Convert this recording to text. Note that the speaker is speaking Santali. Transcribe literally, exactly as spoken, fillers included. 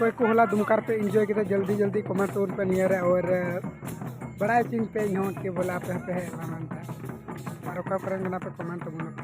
ᱚᱠᱚᱭ ᱠᱚ ᱦᱚᱞᱟ ᱫᱩᱢᱠᱟ ᱨᱮᱯᱮ enjoy ᱠᱮᱫᱟ, ᱡᱚᱞᱫᱤ ᱡᱚᱞᱫᱤ comment ᱛᱟᱵᱚᱱ ᱯᱮ ᱱᱤᱭᱟᱹ ᱨᱮ, ᱟᱨ ᱵᱟᱲᱟᱭ ᱦᱚᱪᱚᱧ ᱯᱮ ᱤᱧ ᱦᱚᱸ ᱠᱤ ᱵᱚᱞᱮ ᱟᱯᱮ ᱦᱚᱸᱯᱮ ᱦᱮᱡ ᱞᱮᱱᱟ ᱢᱮᱱᱛᱮ᱾ ᱟᱨ ᱚᱠᱟ ᱠᱚᱨᱮᱱ ᱠᱟᱱᱟ ᱯᱮ comment ᱛᱟᱵᱚᱱ ᱯᱮ᱾